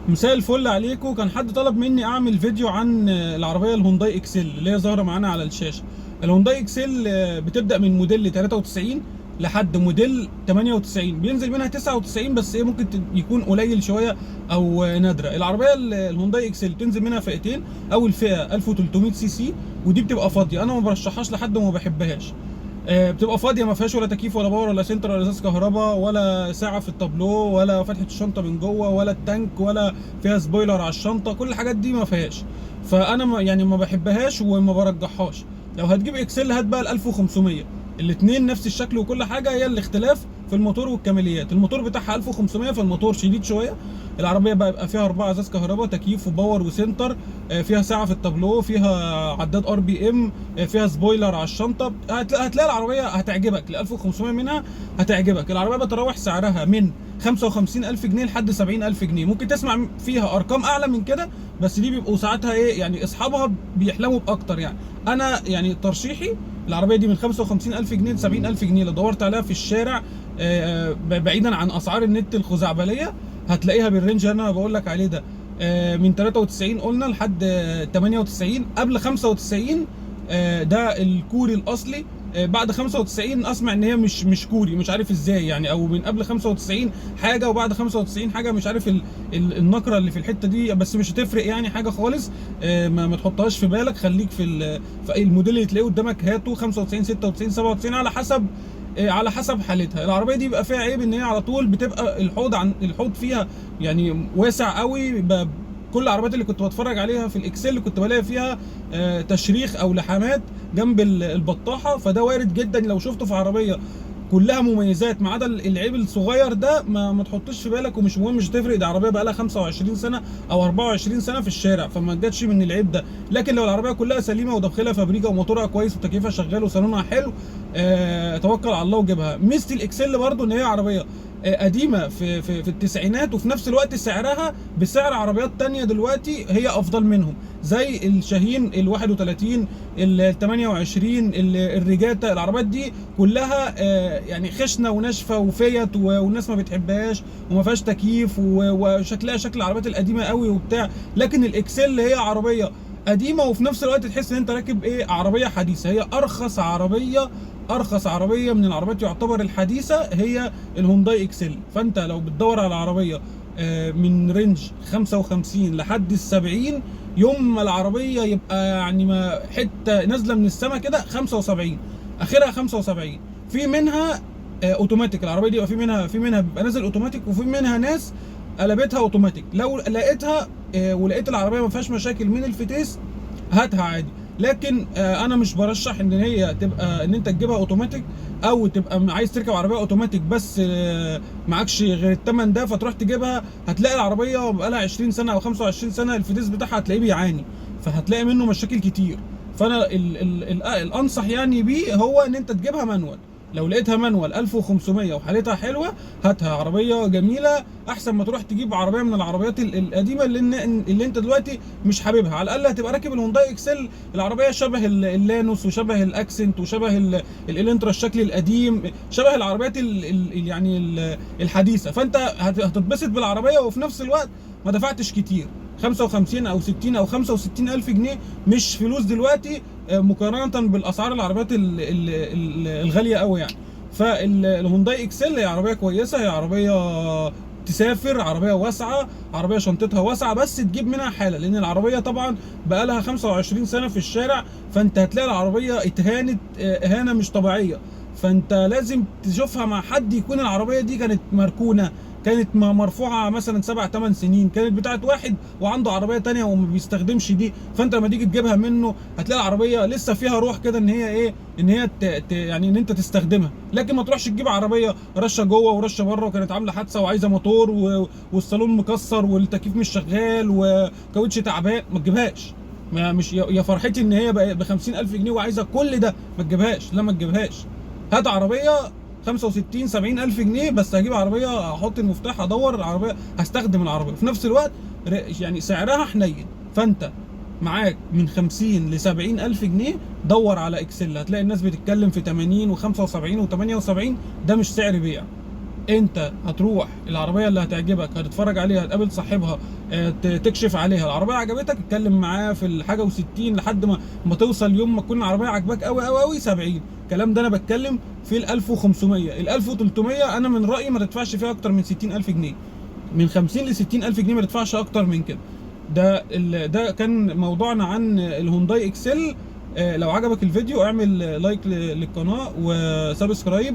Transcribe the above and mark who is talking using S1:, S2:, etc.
S1: مساء الفل عليكم. كان حد طلب مني اعمل فيديو عن العربية الهونداي اكسيل اللي هي ظاهره معانا على الشاشة. الهونداي اكسيل بتبدا من موديل 93 لحد موديل 98، بينزل منها 99 بس ايه ممكن يكون قليل شوية او نادرة. العربية الهونداي اكسيل تنزل منها فئتين، اول فئة 1300 سي سي ودي بتبقى فاضية، انا ما برشحهاش لحد وما بحبهاش. بتبقى فاضية ما فيهاش ولا تكييف ولا power ولا center ولا ازاز كهرباء ولا ساعة في التابلو ولا فتحه الشنطة من جوه ولا التانك ولا فيها spoiler على الشنطة، كل الحاجات دي ما فيهاش. فانا ما يعني ما بحبهاش وما برجحهاش. لو هتجيب اكسل هات بقى ال 1500، الاثنين نفس الشكل وكل حاجة، هي الاختلاف في الموتور والكماليات. الموتور بتاعها 1500 فالموتور شديد شوية. العربية بقى يبقى فيها 4 ازاز كهرباء، تكييف و power و center، فيها ساعة في التابلو، فيها عداد RPM، فيها spoiler على الشنطة. هتلاقي العربية هتعجبك، ال 1500 منها هتعجبك. العربية بتراوح سعرها من 55000 جنيه لحد 70000 جنيه، ممكن تسمع فيها ارقام اعلى من كده بس دي بيبقوا ساعتها ايه يعني اصحابها بيحلموا باكتر. يعني انا يعني ترشيحي العربية دي من 55000 جنيه ل 70000 جنيه. لو دورت عليها في الشارع بعيدا عن اسعار النت الخزعبليه هتلاقيها بال range اللي انا بقول لك عليه ده، من 93 قلنا لحد 98، قبل 95 ده الكوري الاصلي. بعد 95 اسمع ان هي مش كوري، مش عارف ازاي يعني، او من قبل 95 حاجة وبعد 95 حاجة، مش عارف النقره اللي في الحتة دي، بس مش هتفرق يعني حاجة خالص. ما تحطهاش في بالك، خليك في الموديل اللي تلاقيه قدامك هاته، 95 96 97 على حسب على حسب حالتها. العربية دي بيبقى فيها عيب ان هي على طول بتبقى الحوض عن الحوض فيها يعني واسع قوي. كل العربيات اللي كنت بتفرج عليها في الاكسل كنت بلاقي فيها تشريخ او لحامات جنب البطاحه، فده وارد جدا لو شفته في عربية كلها مميزات ما عدا العيب الصغير ده، ما تحطوش في بالك ومش مهم، مش هتفرق. ده عربية بقى لها 25 سنة او 24 سنة في الشارع، فما جاتش من العيب ده. لكن لو العربية كلها سليمة وداخلها فابريكا وموتورها كويس وتكييفها شغال وصالونها حلو، توكل على الله وجيبها. ميزة الاكسل برضو ان هي عربية قديمة في التسعينات، وفي نفس الوقت سعرها بسعر عربيات تانية دلوقتي هي افضل منهم، زي الشاهين ال 31، ال 28، الريجاتا. العربيات دي كلها يعني خشنه وناشفه وفيت والناس ما بتحبهاش وما فيهاش تكييف وشكلها شكل العربيات القديمة قوي وبتاع. لكن الاكسل هي عربية قديمة وفي نفس الوقت تحس ان انت راكب ايه عربية حديثه. هي ارخص عربية، ارخص عربية من العربيات يعتبر الحديثة هي الهونداي اكسل. فانت لو بتدور على عربية من range 55 لحد ال 70، يوم ما العربية يبقى يعني ما حتة نازله من السما كده 75، اخرها 75. في منها اوتوماتيك، العربية دي يبقى في منها بيبقى نازل اوتوماتيك، وفي منها ناس قلبتها اوتوماتيك. لو لقيتها ولقيت العربية ما فيهاش مشاكل من الفتيس هاتها عادي. لكن انا مش برشح ان هي تبقى ان انت تجيبها اوتوماتيك، او تبقى عايز تركب عربية اوتوماتيك بس معكش غير الثمن ده فتروح تجيبها، هتلاقي العربية بقالها 20 سنة او 25 سنة الفتيس بتاعها هتلاقيه بيعاني، فهتلاقي منه مشاكل كتير. فانا ال ال ال الانصح يعني بيه هو ان انت تجيبها manual. لو لقيتها manual 1500 وحالتها حلوة هاتها، عربية جميلة، احسن ما تروح تجيب عربية من العربيات القديمة اللي انت دلوقتي مش حاببها. على الاقل هتبقى راكب الهونداي اكسل، العربية شبه اللانوس وشبه الاكسنت وشبه الالنترا الشكل القديم، شبه العربيات ال ال يعني ال الحديثة، فانت هتتبسط بالعربية وفي نفس الوقت ما دفعتش كتير. 55 او 60 او 65 الف جنيه مش فلوس دلوقتي مقارنة بالاسعار العربيات الغالية قوي يعني. فالهونداي اكسل هي عربية كويسة، هي عربية تسافر، عربية واسعة، عربية شنطتها واسعة، بس تجيب منها حاله، لان العربية طبعا بقى لها 25 سنة في الشارع، فانت هتلاقي العربية اتهانت اهانه مش طبيعية. فانت لازم تشوفها مع حد يكون العربية دي كانت مركونة، كانت مرفوعة مثلا 7 8 سنين، كانت بتاعت واحد وعنده عربية تانية وما بيستخدمش دي، فانت لما تيجي تجيبها منه هتلاقي العربية لسه فيها روح كده، ان هي ايه، ان هي يعني ان انت تستخدمها. لكن ما تروحش تجيب عربية رشه جوه ورشه بره وكانت عامله حادثه وعايزه موتور والصالون مكسر والتكييف مش شغال وكاوتش تعبان، ما تجيبهاش. ما مش يا فرحتي ان هي ب 50000 جنيه وعايزه كل ده، ما تجيبهاش، لا ما تجيبهاش. هات عربية 65 70 الف جنيه بس، هجيب عربية احط المفتاح ادور العربية، هستخدم العربية في نفس الوقت يعني سعرها حنين. فانت معاك من 50 ل 70 الف جنيه، دور على اكسل، هتلاقي الناس بتتكلم في 80 و75 و78، ده مش سعر بيع. انت هتروح العربية اللي هتعجبك هتتفرج عليها، هتقابل صاحبها، تكشف عليها، العربية عجبتك اتكلم معاه في الحاجة و60 لحد ما توصل يوم ما تكون العربية عجباك قوي قوي قوي 70. الكلام ده انا بتكلم في ال 1500. ال 1300 انا من رايي ما تدفعش فيها اكتر من 60000 جنيه، من 50 ل 60000 جنيه ما تدفعش اكتر من كده. ده كان موضوعنا عن الهونداي اكسل. لو عجبك الفيديو اعمل like للقناة و subscribe.